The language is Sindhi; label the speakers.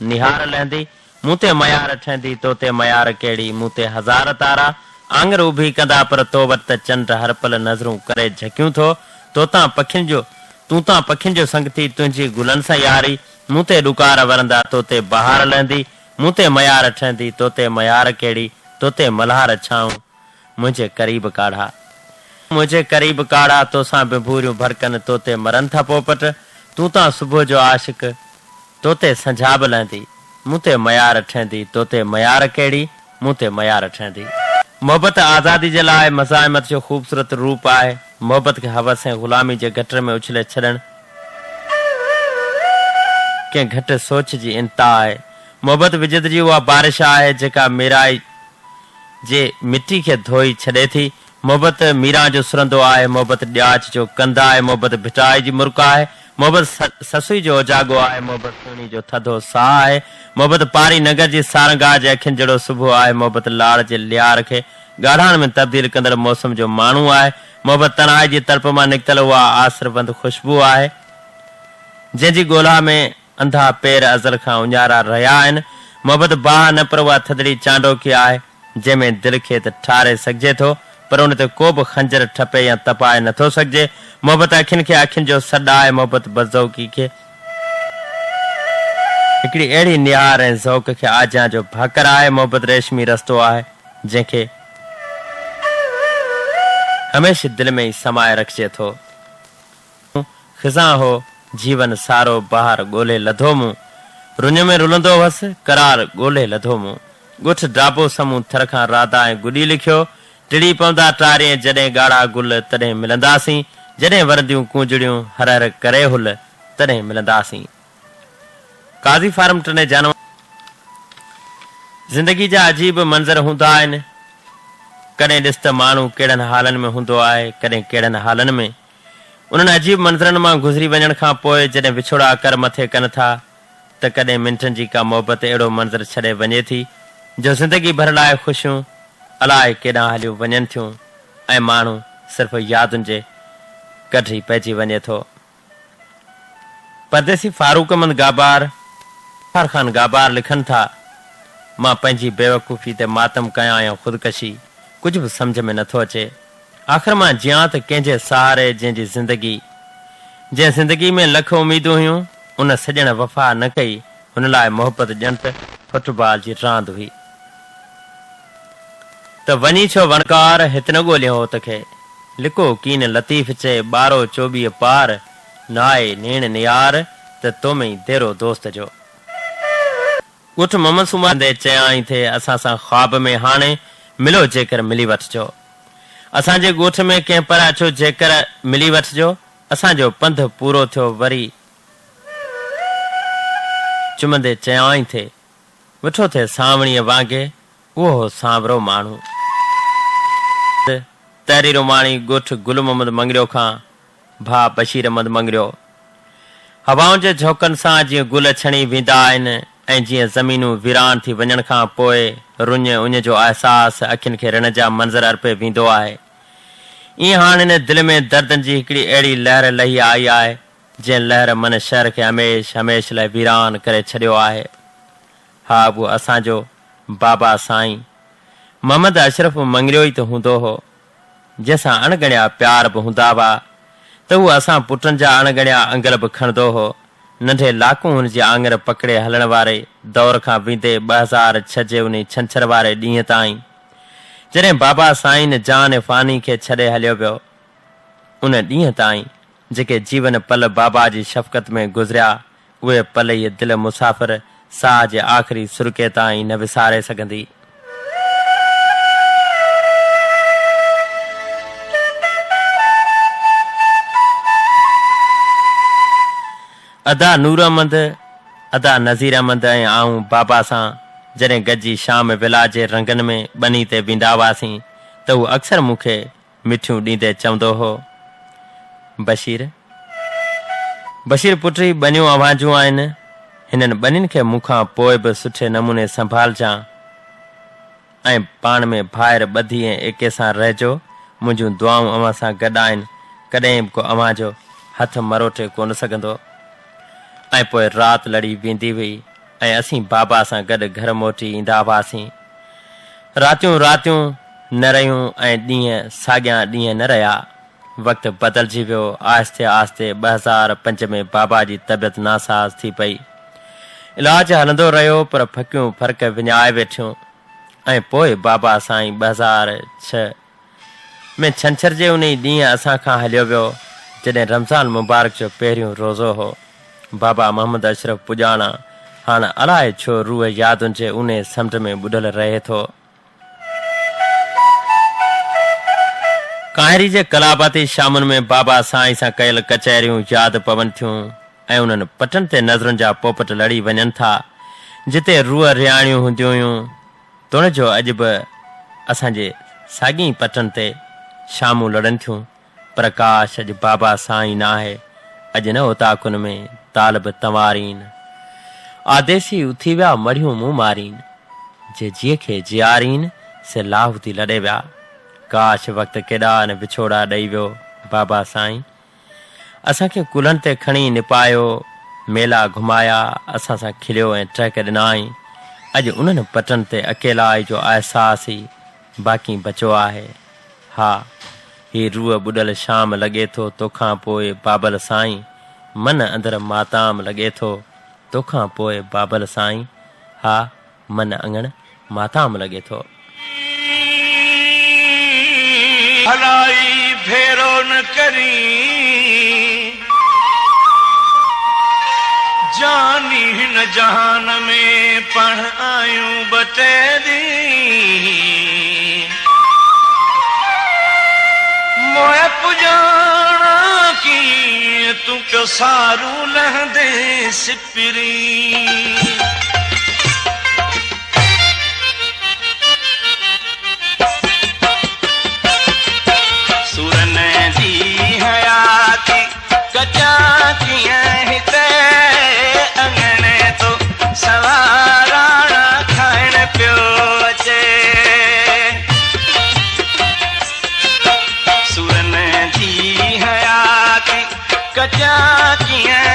Speaker 1: نهار لهندي، مون تي ميار ٺهندي، تو تي ميار ڪهڙي، مون تي هزار تارا، آڱر اڀي ڪندا، پر تو وٽ ته چنڊ هر پل نظرون ڪري جهڪيون ٿو، تو تان پکين جو، تون تان پکين جو سنگتي، تنهنجي گلن سان ياري، مون تي ڏڪار ورندا، تو تي بهار لهندي، مون تي ميار ٺهندي، تو تي ميار ڪهڙي، تو تي ملهار ڇانو، منهنجي قريب ڪاڙها. منهنجي قريب ڪاڙها، توسان ڀنڀوريون ڀڙڪن، تو تي مرن ٿا پوپٽ، تون تان صبح جو عاشق، تو تي سنجها به لهندي، مون تي ميار ٺهندي، تو تي ميار ڪهڙي، مون تي ميار ٺهندي. محبت آزادي جي لاء مزاحمت جو خوبصورت روپ آهي. محبت کي هوس ۽ غلامي جي گٽر ۾ اڇلي ڇڏڻ ڪنهن گهٽ سوچ جي انتها آهي. محبت وجد جي اها بارش آهي، جيڪا ميرائي جي مٽي کي ڌوئي ڇڏي ٿي. محبت ميران جو سرندو آهي، محبت ڏياچ جو ڪنڌ آهي، محبت ڀٽائي جي مرڪ آهي، محبت سسئي جو اوجاڳو آهي، محبت سهڻي جو ٿڌو ساهه آهي، محبت پاري ننگر جي سارنگاهه جي اکين جهڙو صبح آهي، محبت لاڙ جي ليار کي ڳاڙهاڻ ۾ تبديل ڪندڙ موسم جو ماڻو آهي، محبت تنهائي جي تڙپ مان نڪتل اها آسربند خوشبوء آهي، جنهن جي ڳولها ۾. انڌا پير ازل کان اڃارا رهيا آهن. محبت باهه نه پر اها ٿڌڙي چانڊوڪي آهي، جنهن ۾ دل کي ته ٺاري سگهجي ٿو، پر ان تي ڪو به خنجر ٺپي يا تپائي نه ٿو سگهجي. محبت اکين کي اکين جو سڏ آهي. محبت بدذوقي کي هڪڙي اهڙي نهار ۽ ذوق کي آجيان جو ڀاڪر آهي. محبت ريشمي رستو آهي، جنهن کي هميشه دل ۾ ئي سمائي رکجي ٿو. خزان هو جيون سارو بهار ڳولي لڌو مون رڃ ۾ رلندو هوس قرار ڳولي لڌو مون ڳوٺ ڊاٻو سمون ٿر کان راڌا ۽ گڏي لکيو ٽڙي پوندا ٽارين جڏهن ڳاڙها گل تڏهن ملنداسين جڏهن ورنديون ڪونجڙيون هر هر ڪري هل تڏهن ملنداسين قاضي فارم ٽنهي جانوان زندگي جا عجيب منظر هوندا آهن ڪڏهن ڏس ته ماڻهو ڪهڙن حالن ۾ هوندو آهي ڪڏهن ڪهڙن حالن ۾ انهن عجيب منظرن مان گذري وڃڻ کان پوء جڏهن وڇوڙا اڪر مٿي ڪن ٿا ته ڪڏهن منٽن جي ڪا محبت اهڙو منظر ڇڏي وڃي ٿي جو زندگي ڀر لاء خوشيون الاء ڪيڏانهن هليون وڃن ٿيون ۽ ماڻهو صرف يادن جي ڪڍ ئي پئجي وڃي ٿو. پرديسي فاروق احمد گابار، غفار خان گابار لکن ٿا، مان پنهنجي بيوقوفي تي ماتم ڪيان يا خودڪشي، ڪجهه به سمجهه ۾ نٿو اچي. آخر مان جيان ته ڪنهن جي سهاري جنهن جي زندگي جنهن زندگي ۾ لک اميدون هيون ان سڄڻ وفا نه ڪئي هن لاء محبت ڄڻ ته فٽ بال جي راند هئي ته وڃي ڇو وڻڪار هت نه ڳوليان هوت کي لڪو ڪين لطيف چئي ٻارو چوٻيهه پار نائي نيڻ نيار ته تو ۾ ئي ديرو دوست جو. ڳوٺ محمد سومار ڪندي چيائين ٿي اسان سان خواب ۾ هاڻي ملو جيڪر ملي وٺجو. اسان جي ڳوٺ ۾ ڪنهن پر اچو جيڪر ملي وٺجو. اسان جو پنڌ پورو ٿيو وري چمندي چيائين ٿي وٺو ٿي سانوڻيء وانگي اهو هو سانورو ماڻهو. تحرير اماڻي ڳوٺ گل محمد مڱريو کان ڀاء بشير احمد مڱريو. هوائن جي جهوڪن سان جيئن گل ڇڻي ويندا آهن ۽ جيئن زمينون ويران ٿي وڃڻ کان پوء رڃ اڃ جو احساس اکين کي رڻ جا منظر ارپي ويندو آهي، ايئن هاڻ هن دل ۾ دردن جي هڪڙي اهڙي لهر لهي آئي آهي، جنهن لهر من شهر کي هميشھ هميشھ لاء ويران ڪري ڇڏيو آهي. ها اهو اسان جو بابا سائين محمد اشرف مڱريو ئي ته هوندو هو. جنهن سان اڻ ڳڻيا پيار به هوندا هئا ته هو اسان پٽن جا اڻ ڳڻيا انگل به کڻندو هو. ننڍي لاڪون هن جي آڱر پڪڙي هلڻ واري دور کان ويندي 2006 جي انهي ڇنڇر واري ڏينهن تائين جڏهن بابا سائين جان فاني کي ڇڏي هليو ويو ان ڏينهن تائين جيڪي جيون پل بابا جي شفقت ۾ گذريا اهي پل هيء دل مسافر ساهه جي آخري سرڪي تائين نه وساري سگهندي. ادا نور احمد، ادا نذير احمد ۽ آئون بابا سان جڏهن گڏجي شام ولا جي رنگن ۾ ٻني تي ويندا هئاسين ته هو اڪثر مون کي مٺيون ڏيندي چوندو هو، بشير! بشير پٽ هي ٻنيون اوهان جون آهن، هنن ٻنين کي مون کان پوء به سٺي نموني سنڀالجان ۽ پاڻ ۾ ڀائر ٻڌي ۽ ايڪي سان رهجو، منهنجون دعائون اوهان سان گڏ آهن، ڪڏهن به ڪو اوهان جو هٿ مروٽي ڪونه سگهندو. ۽ پوء رات لڙي ويندي هئي. ۽ اسين بابا سان گڏ گهر موٽي ايندا هئاسين. راتيون راتيون نه رهيون ۽ ڏينهن ساڳيان ڏينهن نه رهيا. وقت بدلجي ويو. آهستي آهستي 2005 ۾ بابا جي طبيعت ناساز ٿي پئي. علاج هلندو رهيو پر ڦڪيون فرق وڃائي ويٺيون ۽ پوء بابا سائين 2006 ۾ ڇنڇر جي انهي ڏينهن اسان کان هليو ويو، جڏهن رمضان مبارڪ جو پهريون روزو هو. بابا محمد اشرف پڄاڻا هاڻ الائي ڇو روح يادن جي اونهي سمنڊ ۾ ٻڏل رهي ٿو. ڪانهري جي ڪلاباتي شامن ۾ بابا سائين سان ڪيل ڪچهريون ياد پون ٿيون ۽ انهن پٽن تي نظرن جا پوپٽ لڙي وڃن ٿا، جتي روح رهاڻيون هونديون هيون. توڻي جو اڄ به اسان جي ساڳين ئي پٽن تي شامون لڙن ٿيون، پر ڪاش اڄ بابا سائين ناهي، اڄ نه اوطاقن ۾ طالب تنوارين. آديسي اٿي ويا مڙهيون مون مارين، جي جيء کي جيارين سي لاهوتي لڏي ويا. ڪاش وقت ڪيڏا نه وڇوڙا ڏئي ويو بابا سائين. اسان کي ڪلهن تي کڻي نپايو، ميلا گهمايا، اسان سان کليو ۽ ٽهڪ ڏنائين. اڄ انهن پٽن تي اڪيلائي جو احساس ئي باقي بچيو آهي. ها، هي روح ٻڏل شام لڳي ٿو توکان پوء بابل سائين، من اندر ماتام لڳي ٿو توکان پوء بابل سائين، ها، من اڱڻ ماتام لڳي ٿو.
Speaker 2: ڀلائي ڀيرو نه ڪرين، جاني هن جهان ۾ پاڻ آهيون ٻه ٽي ڏينهن. موء پڄاڻان ڪيئن تون پيو سارون لهندين سپرين. سورن جي حياتي ڪٽيان ڪيئن هتي اڱڻ تو سواراڻا کائڻ پيو اچي. سورن جي حياتي ڪٽيان ڪيئن.